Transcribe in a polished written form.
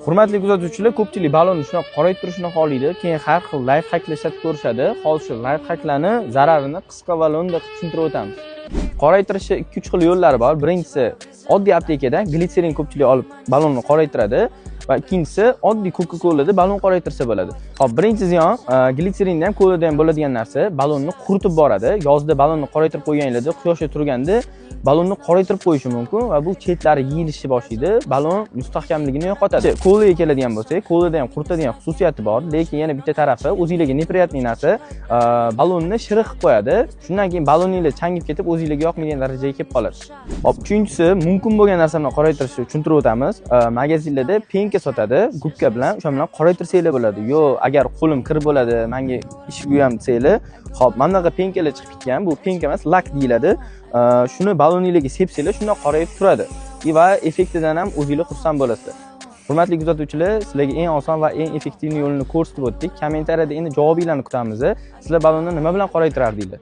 Hurmatli kuzatuvchilar, ko'pchilik ballonni shunaqa qoraytirishni xohlaydi, keyin har xil лайфхак lar ishlatib ko'rishadi. Hozir shu лайфхак larni zararini qisqa va lo'nda qilib tushuntirib o'tamiz. Qoraytirishni 2-3 xil yo'llari bor. Birinchisi, oddiy aptekadan glitserin ko'pchilik olib ballonni qoraytiradi va ikkinchisi, oddiy Coca-Cola'da ballon qoraytirsa bo'ladi. Xo'p, birinchi ziyon, glitserinda ham, kolada ham bo'ladigan narsa, ballonni quritib boradi. Yozda ballonni qoraytirib qo'yganingizda, quyoshda turganda ballonni qoraytirib qo'yishi mumkin va bu chetlari yeyilishni boshlaydi, ballon mustahkamligini yo'qotadi. Kolaga keladigan bo'lsak, kolada ham quritadigan xususiyati bor, lekin yana bitta tarafi o'zinglarga неприятный narsa, ballonni shiriq qilib qo'yadi. Shundan keyin balloninglar changib ketib, o'zinglarga yoqmaydigan darajaga kelib qoladi. Xo'p, uchinchisi, mumkin bo'lgan narsa bilan qoraytirishni tushuntirib o'tamiz. Magazinlarda пенка sotadi, губка bilan, o'sha bilan qoraytirsanglar bo'ladi. Yo, agar qo'lim kir bo'ladi, menga ish uyam desanglar, xo'p, mana bunaqa пенка lar chiqib ketgan. Bu пенка emas, lak deyiladi. Shuni balloninglarga sepsanglar, shundoq qorayib turadi. Va effektidan ham o'zinglar xursand bo'lasizlar. Hurmatli kuzatuvchilar, sizlarga eng oson va eng effektiv yo'lini ko'rsatib o'tdik. Kommentariyada endi javobinglarni kutamiz. Sizlar ballonni nima bilan qoraytirardinglar?